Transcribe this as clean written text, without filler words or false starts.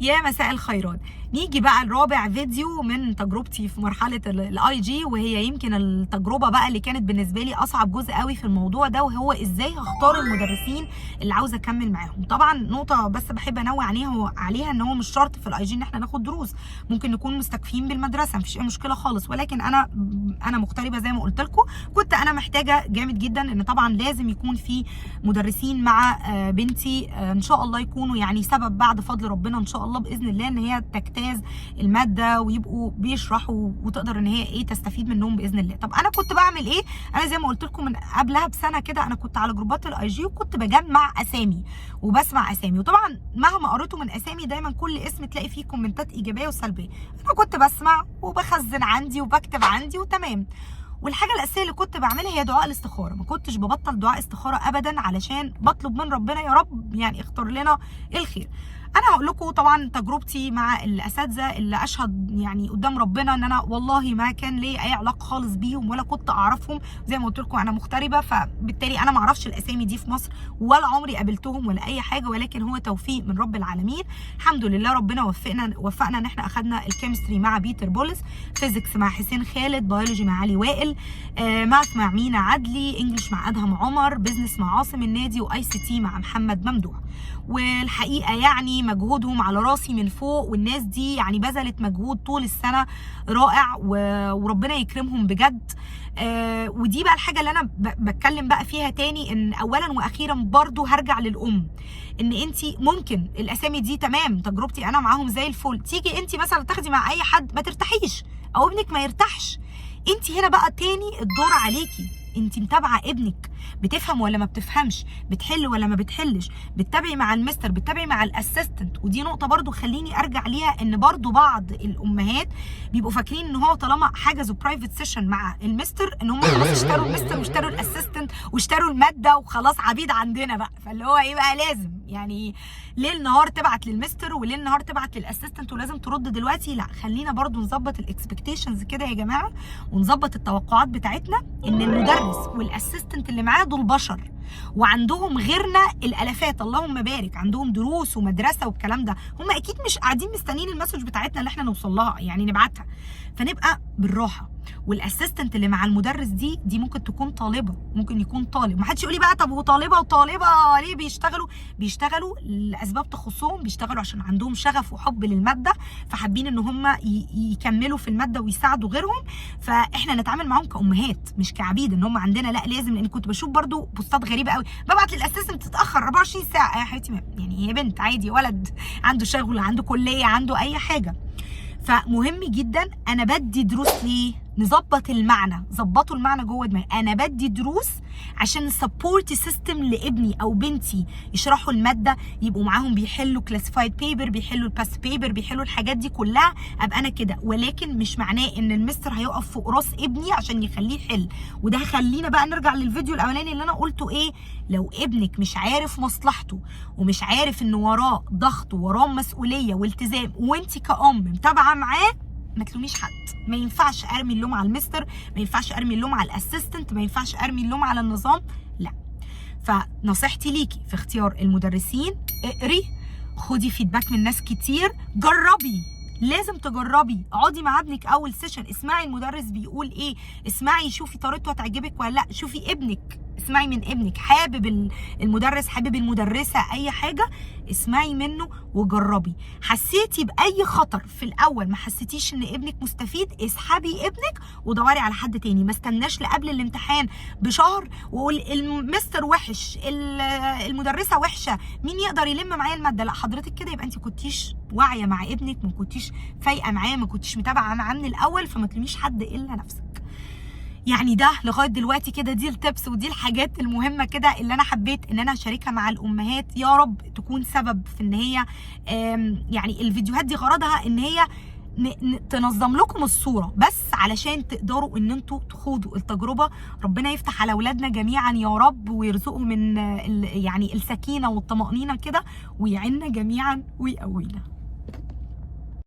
يا مساء الخيرات. نيجي بقى لرابع فيديو من تجربتي في مرحلة ال IG، وهي يمكن التجربة بقى اللي كانت بالنسبة لي اصعب جزء قوي في الموضوع ده، وهو ازاي هختار المدرسين اللي عاوزه اكمل معاهم. طبعا نقطة بس بحب انوه عليها ان هو مش شرط في ال IG ان احنا ناخد دروس، ممكن نكون مستكفين بالمدرسه، مفيش اي مشكلة خالص. ولكن انا مغتربه زي ما قلت لكم، كنت انا محتاجه جامد جدا ان طبعا لازم يكون في مدرسين مع بنتي، ان شاء الله يكونوا يعني سبب بعد فضل ربنا ان شاء الله باذن الله ان هي تجتاز المادة ويبقوا بيشرحوا وتقدر ان هي ايه تستفيد منهم باذن الله. طب انا كنت بعمل ايه؟ انا زي ما قلت لكم من قبلها بسنة كده انا كنت على جروبات ال IG، وكنت بجمع اسامي وبسمع اسامي، وطبعا مهما قريته من اسامي دايما كل اسم تلاقي فيه كومنتات ايجابية وسلبيه. انا كنت بسمع وبخزن عندي وبكتب عندي وتمام. والحاجة الاساسية اللي كنت بعملها هي دعاء الاستخاره، ما كنتش ببطل دعاء استخاره ابدا، علشان بطلب من ربنا يا رب يعني اختار لنا الخير. انا هقول لكم طبعا تجربتي مع الاساتذة اللي اشهد يعني قدام ربنا ان انا والله ما كان لي اي علاقة خالص بيهم ولا كنت اعرفهم. زي ما قلت لكم انا مغتربه، فبالتالي انا ما اعرفش الاسامي دي في مصر ولا عمري قابلتهم ولا اي حاجه، ولكن هو توفيق من رب العالمين. الحمد لله ربنا وفقنا ان احنا اخذنا ال chemistry مع بيتر بولس، physics مع حسين خالد، بيولوجي مع علي وائل، math مع مينا عدلي، English مع ادهم عمر، business مع عاصم النادي، و ICT مع محمد ممدوح. والحقيقة يعني مجهودهم على راسي من فوق، والناس دي يعني بذلت مجهود طول السنة رائع، وربنا يكرمهم بجد. ودي بقى الحاجة اللي انا بتكلم بقى فيها تاني، ان اولا واخيرا برضو هرجع للام، ان انت ممكن الاسامي دي تمام تجربتي انا معاهم زي الفل، تيجي انت مثلا تاخدي مع اي حد ما ترتاحيش او ابنك ما يرتاحش. انت هنا بقى تاني الدور عليكي، انت متابعه ابنك بتفهم ولا ما بتفهمش، بتحل ولا ما بتحلش، بتتابعي مع المستر، بتتابعي مع ال assistant. ودي نقطة برضو خليني ارجع ليها، ان برضو بعض الامهات بيبقوا فاكرين ان هو طالما حجزوا private session مع المستر ان هم خلاص اشتروا المستر واشتروا ال assistant واشتروا المادة وخلاص عبيد عندنا بقى. فاللي هو ايه بقى لازم يعني ليل نهار تبعت للمستر وليل نهار تبعت لل assistant ولازم ترد دلوقتي. لا، خلينا برضو نظبط ال expectations كده يا جماعه، ونظبط التوقعات بتاعتنا ان المدرس وال assistant اللي معاه دول بشر وعندهم غيرنا الالافات اللهم بارك، عندهم دروس ومدرسة والكلام ده، هم اكيد مش قاعدين مستنيين ال message بتاعتنا اللي احنا نوصل لها يعني نبعتها. فنبقى بالراحه. وال assistant اللي مع المدرس دي ممكن تكون طالبه، ممكن يكون طالب. ما حدش يقول لي بقى طب وطالبه وطالبه ليه بيشتغلوا؟ بيشتغلوا لاسباب تخصهم، بيشتغلوا عشان عندهم شغف وحب للماده، فحابين ان هم يكملوا في المادة ويساعدوا غيرهم. فاحنا نتعامل معاهم كامهات مش كعبيد ان هم عندنا لا لازم. لان كنت بشوف برضو بوستات غريبة قوي، ببعت لل assistant تتاخر 24 ساعة يا حبيبتي، يعني هي بنت عادي، ولد عنده شغل، عنده كليه، عنده اي حاجه. فمهم جدا انا بدي دروس ليه؟ نظبط المعنى، ظبطوا المعنى جوه دماغي. انا بدي دروس عشان support system لابني او بنتي، يشرحوا الماده، يبقوا معاهم بيحلوا classified paper، بيحلوا ال past paper، بيحلوا الحاجات دي كلها، ابقى انا كده. ولكن مش معناه ان المستر هيقف فوق راس ابني عشان يخليه يحل. وده خلينا بقى نرجع للفيديو الاولاني اللي انا قلته ايه، لو ابنك مش عارف مصلحته ومش عارف ان وراه ضغط ووراه مسؤولية والتزام، وانت كأم متابعه معاه، ما تلوميش حد. ما ينفعش ارمي اللوم على المستر، ما ينفعش ارمي اللوم على ال assistant، ما ينفعش ارمي اللوم على النظام، لا. فنصيحتي ليكي في اختيار المدرسين، اقري، خدي feedback من ناس كتير، جربي، لازم تجربي، اقعدي مع ابنك اول session، اسمعي المدرس بيقول ايه، اسمعي شوفي طريقته هتعجبك ولا لا، شوفي ابنك، اسمعي من ابنك حابب المدرس، حابب المدرسه، اي حاجة اسمعي منه وجربي. حسيتي باي خطر في الاول، ما حسيتيش ان ابنك مستفيد، اسحبي ابنك ودوري على حد تاني. ما استناش لقبل الامتحان بشهر واقول المستر وحش، المدرسة وحشه، مين يقدر يلم معايا الماده؟ لا حضرتك كده يبقى انت كنتيش واعية مع ابنك، ما كنتيش فايقه معاه، ما كنتيش متابعه معاه من الاول، فما تلوميش حد الا نفسك. يعني ده لغاية دلوقتي كده دي ال tips ودي الحاجات المهمة كده اللي انا حبيت ان انا اشاركها مع الامهات، يا رب تكون سبب في ان هي يعني الفيديوهات دي غرضها ان هي تنظم لكم الصورة بس علشان تقدروا ان انتوا تخوضوا التجربه. ربنا يفتح على اولادنا جميعا يا رب، ويرزقهم من يعني السكينة والطمانينة كده، ويعيننا جميعا ويقوينا.